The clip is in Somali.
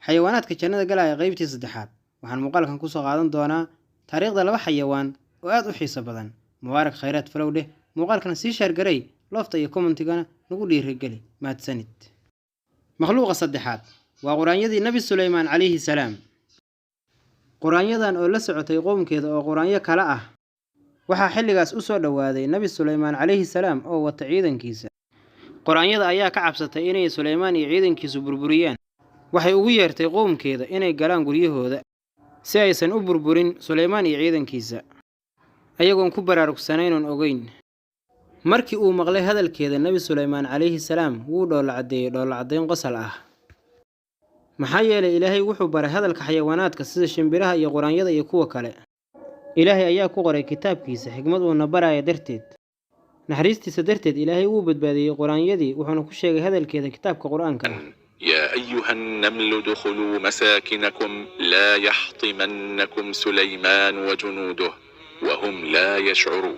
Xayawaanaadka jannada galaya qaybtii saddexaad. Waxaan muuqaalkan kusoo qaadan doonaa taariikhda laba xayawaan oo aad u xiiso badan. Mubaarak Khayraad follow dheh, muuqaalkan sii share garay, like-ta iyo comment-igana nagu dhiirigeli. Mahadsanid. Makhluuqa saddexaad waa quraanyadii Nebi Suleymaan calayhi salaam. Quraanyadan oo la socotay qowmkeeda oo quraanyo kale ah, waxaa xilligaas u soo dhowaaday Nebi Suleymaan calayhi salaam oo wata ciidankiisa. Quraanyada ayaa ka cabsatay inay Suleymaan iyo ciidankiisu burburiyaan. Waxay ugu yeertay qowmkeeda inay galaan guryahooda si aysan u burburin Suleymaan iyo ciidankiisa, ayagoon ku baraarugsanayn oon ogeyn. Markii uu maqlay hadalkeeda Nebi Suleymaan calayhi salaam, wuu dhoolla caddeeyey dhoolla caddayn qosol ah, maxaa yeelay Ilaahay wuxuu baray hadalka xayawaanaadka sida shimbiraha iyo quraanyada iyo kuwa kale. Ilaahay ayaa ku qoray kitaabkiisa xikmad uuna baraya darteed. Naxariistiisa darteed, Ilaahay wuu badbaadiyey quraanyadii, wuxuuna ku sheegay hadalkeeda kitaabka Qur-aanka ah. يا أيها النمل ادخلوا مساكنكم لا يحطمنكم سليمان وجنوده وهم لا يشعرون.